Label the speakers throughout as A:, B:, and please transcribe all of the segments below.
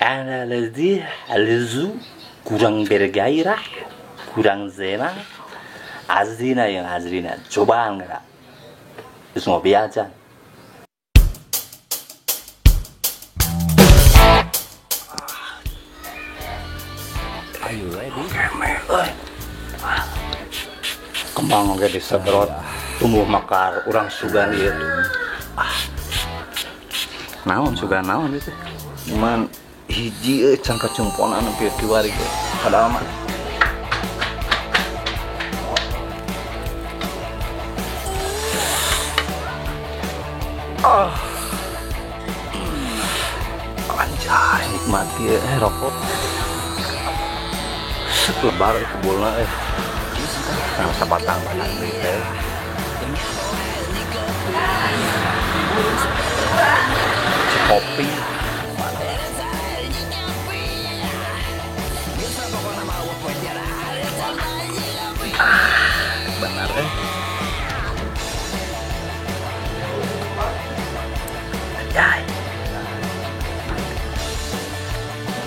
A: Ana lezu kurang bergairah, kurang zena. Azrina yang Azrina, cobaan enggak? Terus ngopi aja.
B: Are you ready?
A: Kembang oge disedot, tumbuh mekar, urang sugan ieu. Ah. Naon sugan naon itu? Cuman hiji euy can kacumponan nepi kiwari ge. Padahal mah ah. Anjay, nikmati rokok. Lebar kebulna Nah, sabatang batang teh. Kopi. Ah, benar Anjay.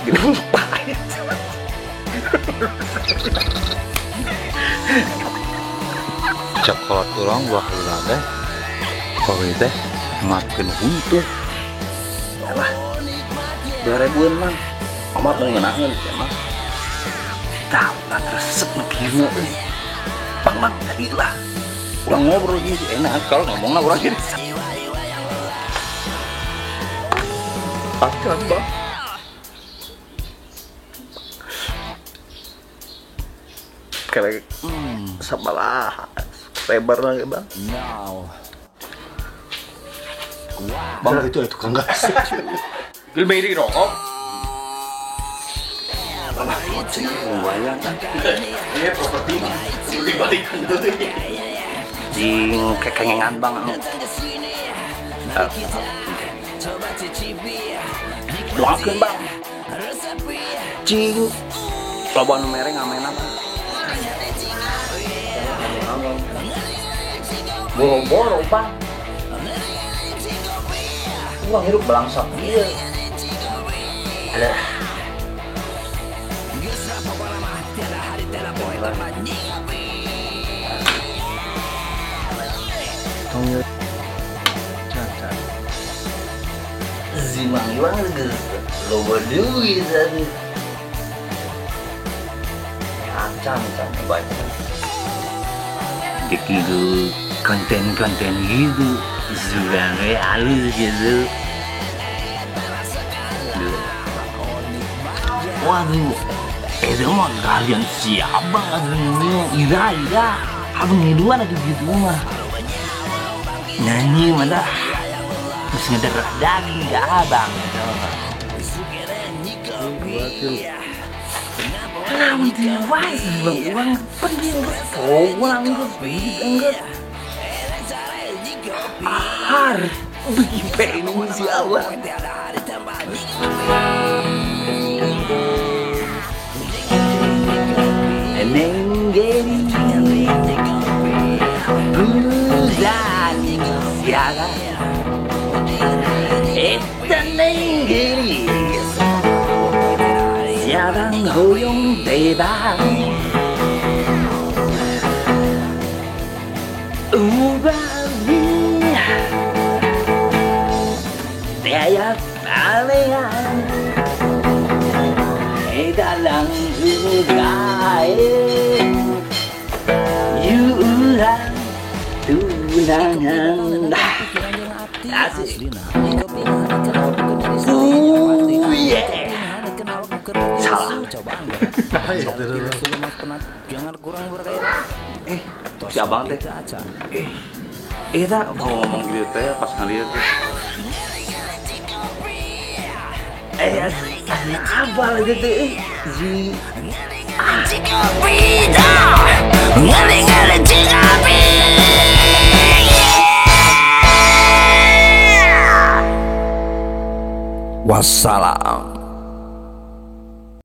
A: Gini pahit. Coklat urang baheula teh kopi teh makin huntuh. Alah. 2000-an mah. Amat ngeunahkeun sih mah. Tah, ulah resep nu kieu euy. Bang bang tadi lah. Urang ngobrol ieu enak kalau ngomongna urang jadi. Akan bang. Kayak sebelah lebar lagi bang.
B: No.
A: Bang itu tukang gas. Beli rokok. Alah, kucing lumayan.
C: Ini properti. Dibalikan dulu.
A: Jing kekengengan bang. Doakeun bang. Cing. Loba nu mere ngamena bang. Boro-boro bang. Uang hidup belangsak ieu. Alah. Zimang iwang geus loba duit atuh. Acan can baca. Gitu konten-konten gitu sudah halus gitu. Waduh, itu mah kalian siapa ira ira abang ngiduan aja gitu mah nyanyi mana terus ngederah daging ke abang namun diwas bang uang penting uang enggak ahar bikin si abang. Nenggeri bulan siaga eta nenggeri siaran hoyong bebas ubami daya palean dalang sugae yuran tunangan asik. Oh yeah. Salah. Si abang teh. Tak mau ngomong gitu teh pas ngeliat teh. Apa lagi teh? Wassalam.